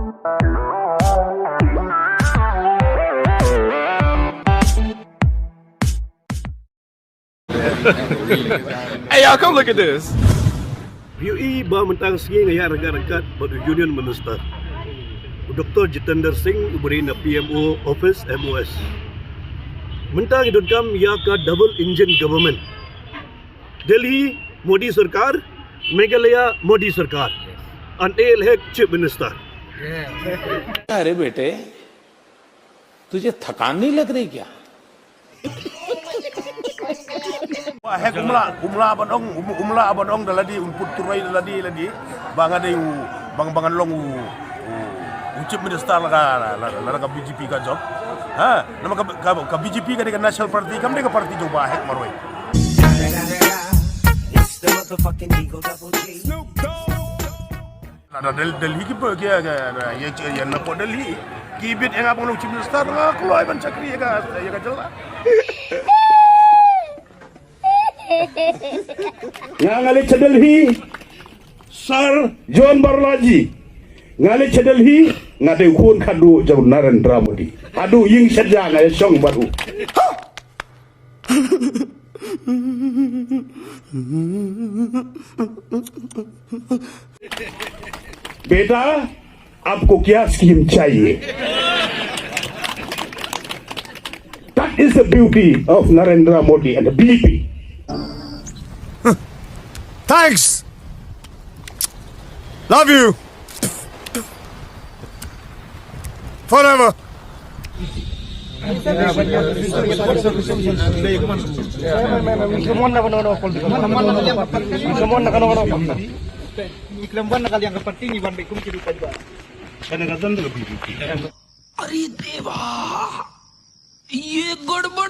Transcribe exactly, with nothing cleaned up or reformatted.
Hey, y'all, come look at this. Ïohi ba mynta ka sngi nga ïaid ryngkat ryngkat bad u Union Minister, u Doctor Jitendra Singh, uba dei na P M O office, M O S. Mynta ngi donkam ïa ka double engine government. Delhi Modi Sarkar, Meghalaya Modi Sarkar, and A L Hek Chief Minister. अरे बेटे, तुझे थकान नहीं लग रही क्या? Ba hek, um lah, um lah ban ong, um, um lah ban ong da lade, un put through da lade, lade. Ba nga dei u, ba nga, ba ngan long u, u, u chief minister la ka, la, la, la ka B J P ka jop. Ha, namar ka, ka, ka B J P ka dei ka national party, kam dei ka party jong ba hek marwei. It's the motherfucking Eagle Double G. Lada Del-, Delhi ki ba, ki, ki, ïa, ïa, ïa, napoh Delhi ki bit ïa nga ban long chief minister, nga kloi ban shakri ïa ka, ïa ka jylla. Nga, nga leit sha Delhi, Sir John Barlaji. Nga leit sha Delhi, nga dei u khun khatduh jong Narendra Modi. Haduh ïing shet ja nga ïa shong bad u. बेटा, आपको क्या स्कीम चाहिए? That is the beauty of Narendra Modi and the B J P. Thanks. Love you. Forever. अरे देवा, ये गड़बड़